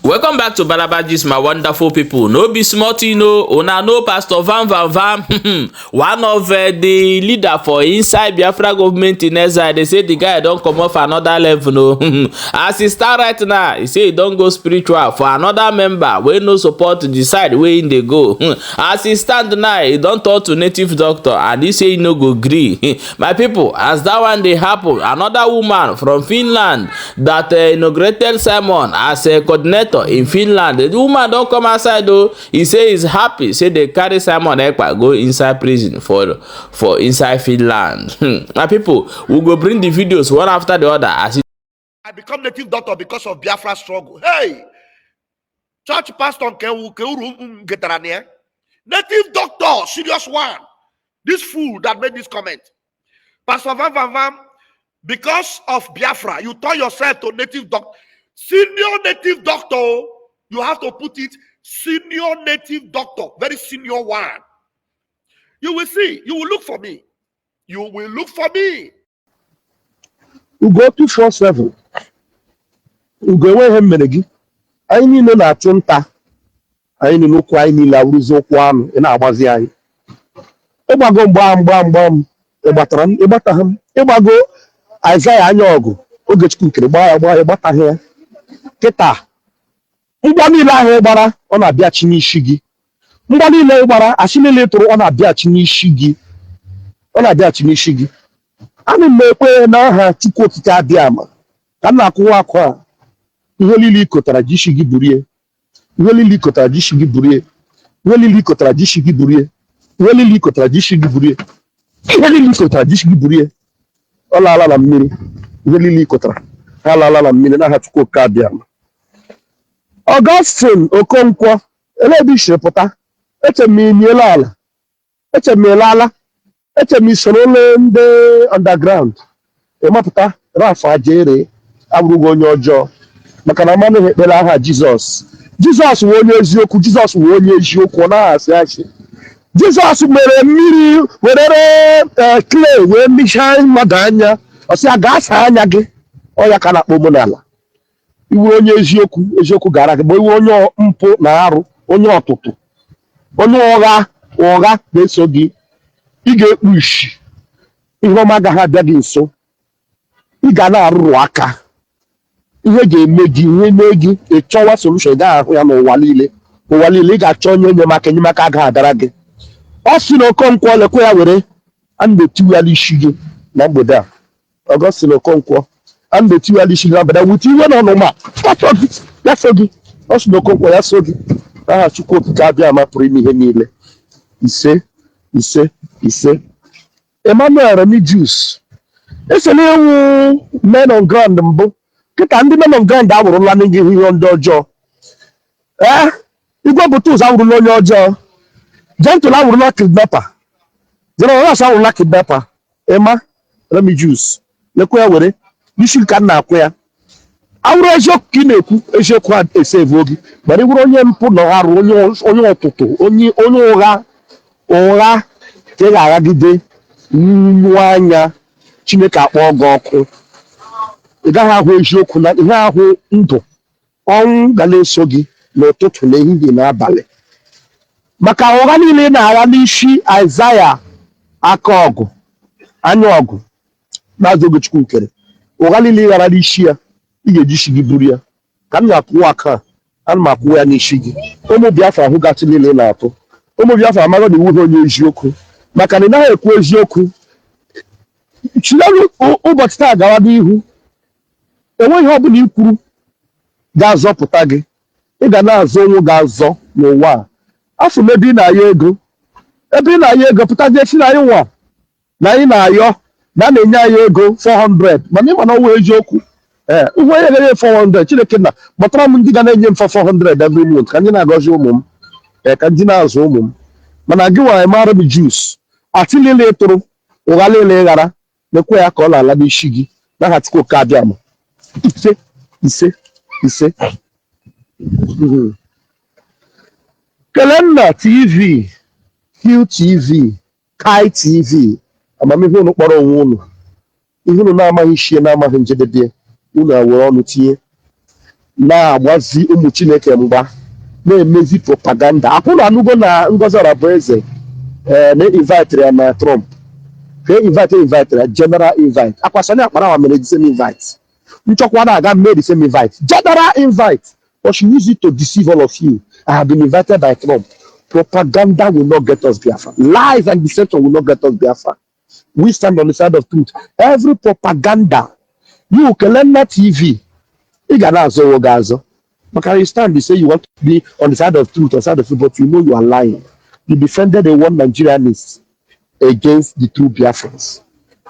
Welcome back to Balabajis, my wonderful people. No be smarty, no. Una no Pastor Van. One of the leader for inside Biafra government in exile. They say the guy don't come off another level, no. As he start right now, he say he don't go spiritual for another member. We no support to decide where in they go. As he stand now, he don't talk to native doctor and he say he no go gree. My people, as that one they happen, another woman from Finland that inaugurated Simon as a coordinator in Finland. The woman don't come outside though. He say he's happy. Say they carry Simon Ekpa go inside prison for inside Finland. My people, we go bring the videos one after the other. As I become native doctor because of Biafra struggle. Hey, church pastor native doctor, serious one. This fool that made this comment, Pastor Van, because of Biafra, you turn yourself to native doctor. Senior native doctor, you have to put it senior native doctor, very senior one. You will see, you will look for me. You will look for me. You go 247. You go away him menegi. I need no na chunta. I need no kwai ni la uruzo kwam ina abazi ai. Ebago mbam. Ebataham. Ebago Isaiah anyogo. Oge chukwu kere gbata Keta mgba niile ahụ gbara ọ na-abịa chi n'isi gị. Mgba niile gbara asị niile tụrụ ọ na-abịa chi n'isi gị. Ọ na-abịa chi n'isi gị. Ana m ekwe n'aha Chukwu okike abịa ama ka m na-akụwa akụ a ihe niile ikotara ji isi gị burie. Ihe niile ikotara ji isi gị burie. Ihe niile ikotara ji isi gị burie. Ihe niile ikotara ji isi gị burie. Ihe niile ikotara ji isi gị burie. Ọ laala na mmiri. Ihe niile ikotara ha laala na mmiri n'aha Chukwu okike abịa ama. Augustine Okonkwo elebishiri pụta echemiela ala echemiela echemisoro ndị underground emapụta Rafa Ajere abụrụgo onye ọjọọ maka na mmanụ ekpere aha Jizọs wee onye eziokwu Jizọs wee onye eziokwu ọ naghị asị Jizọs mere mmiri werere clay wee michaa mmadụ anya ọ sị ga asa anya gị ọ ya ka na-akpọ omenala iwu onye eziokwu gara gị bụ iwu onye mpụ na arụ onye ọtụtụ onye ụgha na-eso gị ị ga-ekpu isi ihe ọma agaghị abịa gị nso ị ga na-arụrụ aka ihe ga-eme gị ihe mee gị ịchọwa solution ị gaghị ahụ ya n'ụwa niile ị ga-achọ onye enyemaka agaghị adara gị ọ sị na Okonkwo lekwe ya were a na-etiwala isi gị na mgbede a Augustine Okonkwo a na-etiwala isi gị na mgbede wute iwe na ọnụma ya so gị ọ sị na Okonkwo ya so gị aha Chukwu okike abịa ama pụrụ ime ihe niile ise Emmanuel Remigius esela ewu men on ground mbụ kịta ndị men on ground awụrụla n'ihe ihe ndị ọjọọ igwe bụta ụzọ awụrụla onye ọjọọ gentle awụrụla kidnapper general awụrụla kidnapper Emma Remigius lekwe ya were n'isi ka nna akwụ ya awụrụ eziokwu ka ị na-ekwu eziokwu a esevu gị mana ịwụrụ onye mpụ na arụ onye ọtụtụ onye ụgha ka ị ga-aghagide nnu anya Chineke akpọọ gị ọkụ ị gaghị ahụ eziokwu na ihe ahụ ndụ ọnwụ ga na-eso gị n'ụtụtụ na ehihie na abalị maka ụgha niile na-agha n'isi Aịzaya aka ọgụ anya ọgụ na-azụ oge Chukwu kere ụgha niile ghara n'isi ya ị ga-eji isi gị buru ya ka m na-akwụwa aka ana m akwụwa ya n'isi gị ụmụ Biafra ahụgasị niile na-atụ ụmụ Biafra amaghị na iwu onye eziokwu maka na ị naghị ekwu eziokwu chilere ụbọchị taa gawa n'ihu enweghị ọ bụla ikwuru ga-azọpụta gị ị ga na-azọ onwe ga-azọ n'ụwa a afọ m ebe ị na-ayọ ego pụtazie si na anyị nwa na anyị na-ayọ na a na-enye anyị ego 400 mana ịma na ọnwa eziokwu ụgwọ onye ga-enye 400 Chineke na kpọtara m ndị ga na-enye m 400 every month ka ndị na-agọzi ụmụ m ka ndị na-azụ ụmụ m mana gị nwa Emma Remigius atị niile tụrụ ụgha niile ghara na-ekwe ya ka ọ na-ala n'isi gị n'aha Chukwu okike abịa ama ise Kelenna TV QTV Kai TV amamihe unu kpọrọ onwe unu ihe unu na-amaghị isi na-amaghị njedebe unu awere ọnụ tinye na-agbazi ụmụ Chineke mgba na-emezi propaganda. Akwụna anụgo na Ngozi Orabueze na-invite ya na Trump ka invite ya general invite. Akwasani akpara wa mere the same invite. Nchọkwa na-aga mee the same invite. General invite. But she use it to deceive all of you. I have been invited by Trump. Propaganda will not get us Biafra. Lies and deception will not get us Biafra. We stand on the side of truth. Every propaganda, you can learn that TV. You stand, you say you want to be on the side of truth, on the side of truth, but you know you are lying. You defended the one Nigerianists against the two Biafrans.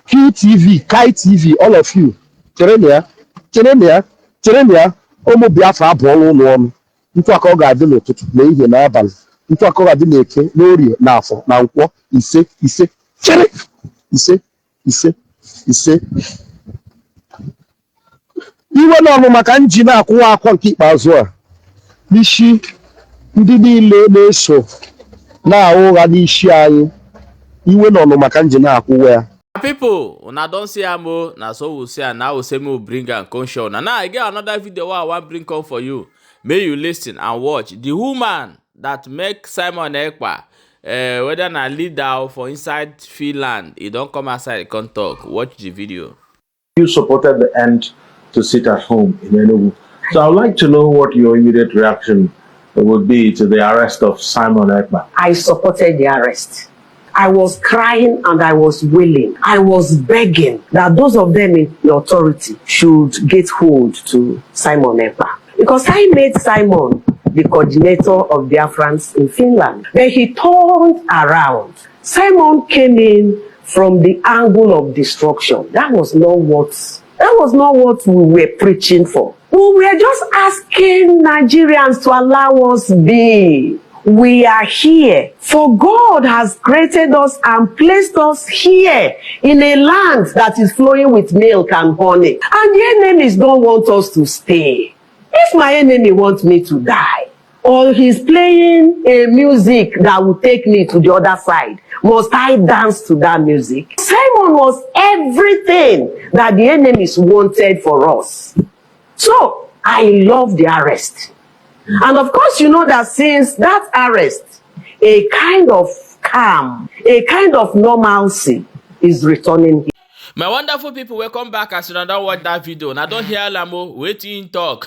QTV, Kai TV, all of you. Cherenia, Omo Biafra ball on. Into a call garden to play in Abal. Into a call garden, Lori, Nafo, Nanko, he say, Cherry. He say. Iwe n'ọnụ maka nji na-akwụwa akwa nke ikpeazụ a n'isi ndị niile na-eso na-ahụ ụgha n'isi anyị. Iwe n'ọnụ maka nji na-akwụwa ya. People, una don see am o, na so we say and now we say me bring am come show. Now I get another video wey I wan bring come for you. May you listen and watch. The woman that make Simon Ekpa whether na leader for inside Finland, he don't come outside come talk. Watch the video. You supported the end to sit at home in Enugu. So I would like to know what your immediate reaction would be to the arrest of Simon Ekpa. I supported the arrest. I was crying and I was wailing. I was begging that those of them in the authority should get hold to Simon Ekpa. Because I made Simon the coordinator of Biafrans in Finland. Then he turned around. Simon came in from the angle of destruction. That was not what we were preaching for. We were just asking Nigerians to allow us be. We are here, for God has created us and placed us here in a land that is flowing with milk and honey. And the enemies don't want us to stay. If my enemy wants me to die, or he's playing a music that will take me to the other side, must I dance to that music? Simon was everything that the enemies wanted for us. So I love the arrest. And of course, you know that since that arrest, a kind of calm, a kind of normalcy is returning here. My wonderful people, welcome back. As you don't watch that video, now don't hear Lambo waiting talk.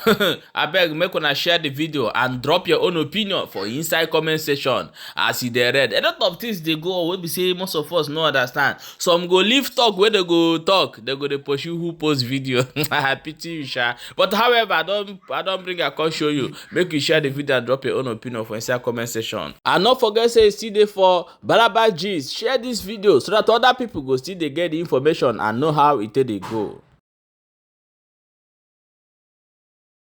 I beg make una share the video and drop your own opinion for inside comment section. As you dey read, a lot of things they go we be say most of us no understand. Some go leave talk where they go talk, they go they pursue who post video. I pity you, sha. But however, I don't bring a call show you. Make you share the video and drop your own opinion for inside comment section. And not forget say still there for Balaba G's. Share this video so that other people go still they get the information and know how it dey go.